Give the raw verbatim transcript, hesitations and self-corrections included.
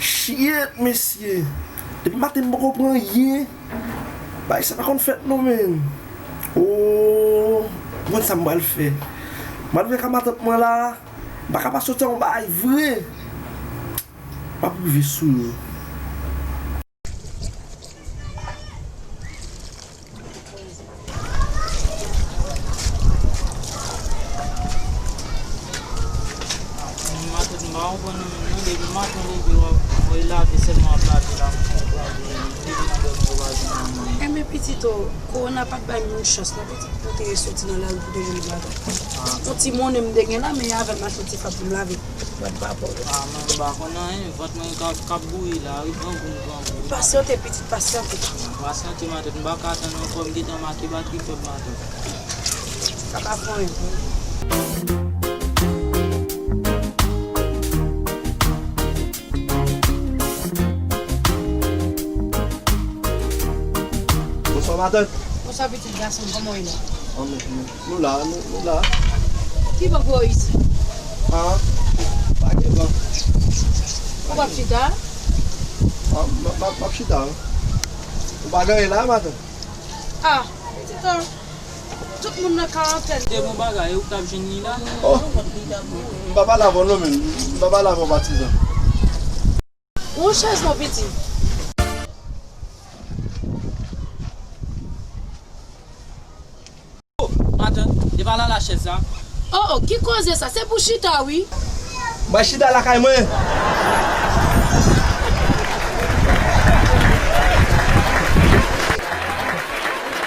Shit, mesye. Depi maten m poko pran anyen. Bagay sa pa konn fèt non, menm. Oh, ou konn sa m pral fè? M pral rive kay matant mwen la. M pa ka pa soti yon bagay vre. M ap rive sou yo. Matant m pa konprann nou menm non, depi maten leve w ap voye lave sèlman w ap lave la, m konprann depi nan dòmi w pa jwenn anyen. Enben pitit o, kowona pa t bay moun chans non pitit pou te soti nan lari pou te jwenn bagay. Yon ti monnen m te gen la, men avè l m achte yon ti fab pou m lave. Mwen pa pòl. Ah, mwen m pa konn anyen, vant mwen k ap, k ap bouyi la, wi, grangou m grangou. Pasyante, pitit, pasyante. Pasyante, matant, m pa ka tann ankò, m gentan make batri fèb, matant. Sa pa fè anyen pou ou. Bonswa, matant. Bonswa, pitit gason m, kòman w ye la? Anmè, nou la, nou, nou la. Ki ban pou w isi? Ah, pa gen ban. Ou p ap chita? Ah, m, m, m ap chita, wi. Ou pa gen anyen la, matant? Ah, pitit an. Tout moun nan karantèn. Te bon bagay, ou t ap jwenn li la? Oh, m pa pale avè w non, menm. M pa pale avè w, patizan. Yon chèz non, pitit. Oh, matant, e pa la lachèz la. Oh, oh, ki koze sa? Se pou chita, wi. Mwen chita lakay mwen.